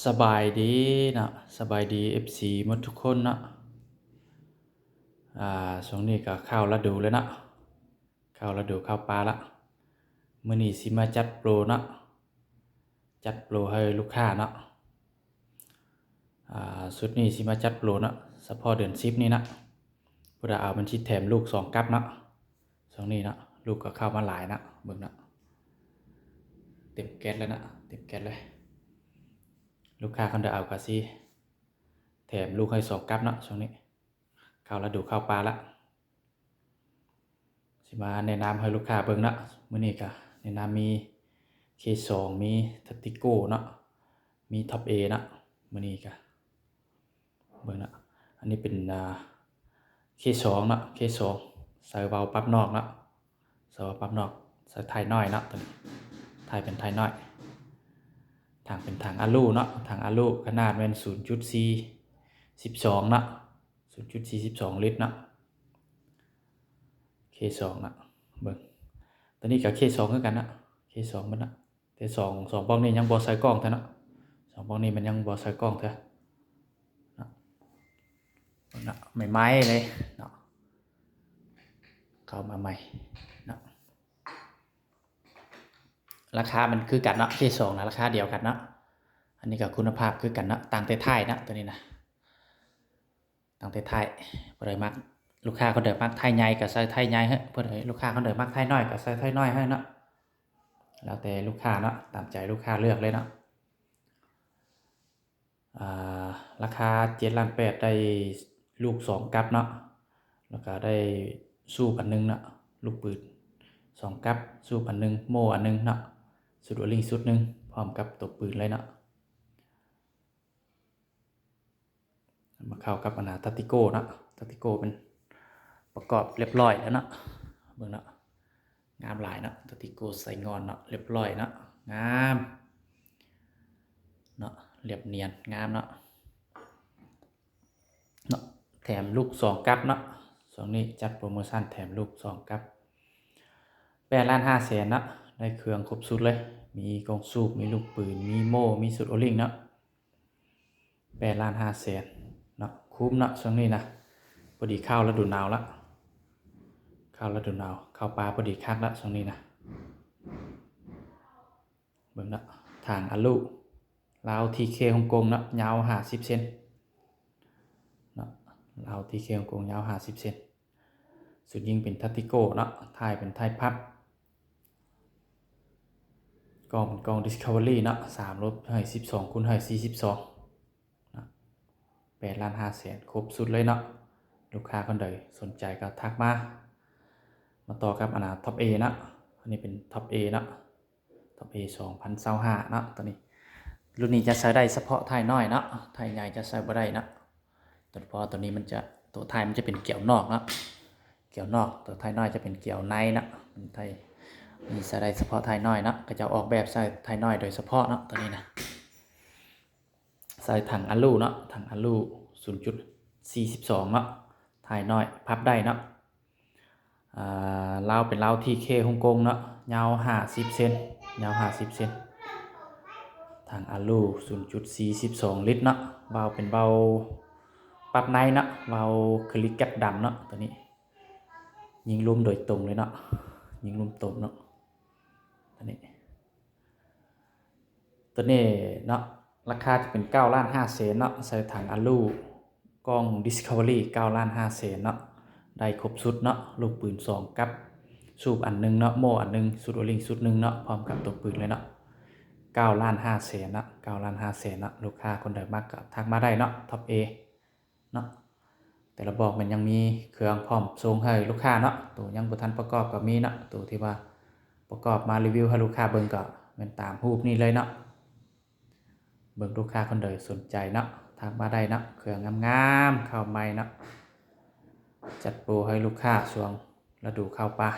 ສະບາຍດີເນາະ ສະບາຍດີ ເອັຟຊີ ໝົດທຸກຄົນເນາະ. ອ່າ ຊ່ວງນີ້ກໍເຂົ້າລະດູແລ້ວເນາະ ເຂົ້າລະດູເຂົ້າປ່າລະ. ມື້ນີ້ຊິມາຈັດໂປຣເນາະ ຈັດໂປຣໃຫ້ລູກຄ້າເນາະ. ອ່າ ຊຸດນີ້ຊິມາຈັດໂປຣເນາະ ສະເພາະເດືອນສິບນີ້ເນາະ ຜູ້ໃດເອົາມັນຊິແຖມລູກສອງກັບເນາະ. ຊ່ວງນີ້ເນາະ ລູກກໍເຂົ້າມາຫຼາຍເນາະ ເບິ່ງເນາະ ເຕັມແກັດແລ້ວເນາະ ເຕັມແກັດເລີຍ. ລູກຄ້າຄັນໃດເອົາກໍຊິແຖມລູກໃຫ້ສອງກັບເນາະ. ຊ່ວງນີ້ເຂົ້າລະດູເຂົ້າປ່າລະ ຊິມາແນະນຳໃຫ້ລູກຄ້າເບິ່ງເນາະ. ມື້ນີ້ກໍແນະນຳມີເຄສອງ ມີທັດຕິໂກເນາະ ມີທັອບເອເນາະ. ມື້ນີ້ກໍເບິ່ງເນາະ ອັນນີ້ເປັນ ອ່າ ເຄສອງເນາະ ເຄສອງ ໃສ່ເຫວີປັບນອກເນາະ ໃສ່ເຫວີປັບນອກ ໃສ່ທ້າຍນ້ອຍເນາະ. ຕົວນີ້ທ້າຍເປັນທ້າຍນ້ອຍ ຖັງເປັນຖັງອາລູເນາະ ຖັງອາລູ ຂະໜາດແມ່ນສູນຈຸດສີ່ສິບສອງເນາະ ສູນຈຸດສີ່ສິບສອງລິດເນາະ ເຄສອງເນາະ. ເບິ່ງ ຕົວນີ້ກໍເຄສອງຄືກັນເນາະ ເຄສອງເບິດເນາະ. ແຕ່ສອງ ສອງປ່ອງນີ້ຍັງບໍ່ໃສ່ກ້ອງເທື່ອເນາະ ສອງປ່ອງນີ້ມັນຍັງບໍ່ໃສ່ກ້ອງເທື່ອເນາະ. ເບິ່ງເນາະ ໃໝ່ໆເລີຍເນາະ ເຂົ້າມາໃໝ່ເນາະ. ລາຄາມັນຄືກັນເນາະ ເຄສອງນະ ລາຄາດຽວກັນເນາະ. ອັນນີ້ກໍຄຸນນະພາບຄືກັນເນາະ ຕ່າງແຕ່ທ້າຍເນາະ ຕົວນີ້ນະ ຕັ້ງແຕ່ທ້າຍ ຜູ້ໃດມັກ ລູກຄ້າຄົນໃດມັກທ້າຍໃຫຍ່ກໍໃສ່ທ້າຍໃຫຍ່ໃຫ້ ຜູ້ໃດ ລູກຄ້າຄົນໃດມັກທ້າຍນ້ອຍກໍໃສ່ທ້າຍນ້ອຍໃຫ້ເນາະ ແລ້ວແຕ່ລູກຄ້າເນາະ ຕາມໃຈລູກຄ້າເລືອກເລີຍເນາະ. ອ່າ ລາຄາເຈັດລ້ານແປດ ໄດ້ລູກສອງກັບເນາະ ແລ້ວກໍໄດ້ສູບອັນໜຶ່ງເນາະ ລູກປືນສອງກັບ ສູບອັນໜຶ່ງ ໂມ່ອັນໜຶ່ງເນາະ ຊຸດໂອລິງຊຸດໜຶ່ງ ພ້ອມກັບຕົວປືນເລີຍເນາະ. ມາເຂົ້າກັບອັນນາ ທັດຕິໂກເນາະ ທັດຕິໂກເປັນປະກອບລຽບຮ້ອຍແລ້ວເນາະ. ເບິ່ງເນາະ ງາມຫຼາຍເນາະ ທັດຕິໂກໃສ່ງ່ອນເນາະ ລຽບຮ້ອຍເນາະ ງາມເນາະ ລຽບນຽນ ງາມເນາະ ເນາະ. ແຖມລູກສອງກັບເນາະ ຊ່ວງນີ້ຈັດໂປຣໂມຊັນແຖມລູກສອງກັບ ແປດລ້ານຫ້າແສນເນາະ ໄດ້ເຄື່ອງຄົບຊຸດເລີຍ ມີກ້ອງສູບ ມີລູກປືນ ມີໂມ່ ມີຊຸດໂອລິງເນາະ. ແປດລ້ານຫ້າແສນເນາະ ຄຸ້ມເນາະ ຊ່ວງນີ້ນະ ພໍດີເຂົ້າລະດູໜາວລະ ເຂົ້າລະດູໜາວ ເຂົ້າປ່າພໍດີຄັກລະ ຊ່ວງນີ້ນະ. ເບິ່ງເນາະ ຖັງອາລູ ລາວ ທີເຄ ຮົງກົງເນາະ ຍາວຫ້າສິບເຊັນເນາະ ລາວ ທີເຄ ຮົງກົງ ຍາວຫ້າສິບເຊັນ. ຊຸດຍິງເປັນທັດຕິໂກເນາະ ທ້າຍເປັນທ້າຍພັບ ກ້ອງເປັນກ້ອງດິສຄັຟເວີຣີເນາະ ສາມລົບໃຫ້ສິບສອງຄູນໃຫ້ສີ່ສິບສອງເນາະ. ແປດລ້ານຫ້າແສນ ຄົບຊຸດເລີຍເນາະ ລູກຄ້າຄົນໃດສົນໃຈກໍທັກມາ. ມາຕໍ່ກັບອັນນາ ທັອບເອເນາະ ອັນນີ້ເປັນທັອບເອເນາະ ທັອບເອສອງພັນຊາວຫ້າເນາະ. ຕົວນີ້ ລຸ້ນນີ້ຈະໃສ່ໄດ້ສະເພາະທ້າຍນ້ອຍເນາະ ທ້າຍໃຫຍ່ຈະໃສ່ບໍ່ໄດ້ເນາະ. ຕົວ ເພາະວ່າຕົວນີ້ມັນຈະ ຕົວທ້າຍມັນຈະເປັນກຽວນອກເນາະ ກຽວນອກ ຕົວທ້າຍນ້ອຍຈະເປັນກຽວໃນເນາະ. ມັນໄດ້ ມີໃສ່ໄດ້ສະເພາະທ້າຍນ້ອຍເນາະ ເຂົາເຈົ້າອອກແບບໃສ່ທ້າຍນ້ອຍໂດຍສະເພາະເນາະ ຕົວນີ້ນະ. ໃສ່ຖັງອາລູເນາະ ຖັງອາລູສູນຈຸດສີ່ສິບສອງເນາະ ທ້າຍນ້ອຍພັບໄດ້ເນາະ. ອ່າ ລາວເປັນລາວ ທີເຄ ຮົງກົງເນາະ ຍາວຫ້າສິບເຊັນ ຍາວຫ້າສິບເຊັນ. ຖັງອາລູສູນຈຸດສີ່ສິບສອງລິດເນາະ ເຫວີເປັນເຫວີປັບໃນເນາະ ເຫວີຄລິກກັດດຳເນາະ. ຕົວນີ້ຍິງລຸ່ມໂດຍຕົງເລີຍເນາະ ຍິງລຸ່ມຕົງເນາະ ຕົວນີ້. ຕົວນີ້ເນາະ ລາຄາຈະເປັນເກົ້າລ້ານຫ້າແສນເນາະ ໃສ່ຖັງອາລູ ກ້ອງດິສຄັຟເວີຣີ ເກົ້າລ້ານຫ້າແສນເນາະ ໄດ້ຄົບຊຸດເນາະ ລູກປືນສອງກັບ ສູບອັນໜຶ່ງເນາະ ໂມ່ອັນໜຶ່ງ ຊຸດໂອລິງຊຸດໜຶ່ງເນາະ ພ້ອມກັບຕົວປືນເລີຍເນາະ. ເກົ້າລ້ານຫ້າແສນເນາະ ເກົ້າລ້ານຫ້າແສນເນາະ ລູກຄ້າຄົນໃດມັກກໍທັກມາໄດ້ເນາະ ທັອບເອເນາະ. ແຕ່ລະບອກມັນຍັງມີເຄື່ອງພ້ອມສົ່ງໃຫ້ລູກຄ້າເນາະ ໂຕຍັງບໍ່ທັນປະກອບກໍມີເນາະ ໂຕທີ່ວ່າປະກອບມາຣີວິວໃຫ້ລູກຄ້າເບິ່ງກໍແມ່ນຕາມຮູບນີ້ເລີຍເນາະ. ເບິ່ງລູກຄ້າຄົນໃດສົນໃຈເນາະ ທັກມາໄດ້ເນາະ ເຄື່ອງງາມໆເຂົ້າໃໝ່ເນາະ ຈັດໂປຣໃຫ້ລູກຄ້າຊ່ວງລະດູເຂົ້າປ່າ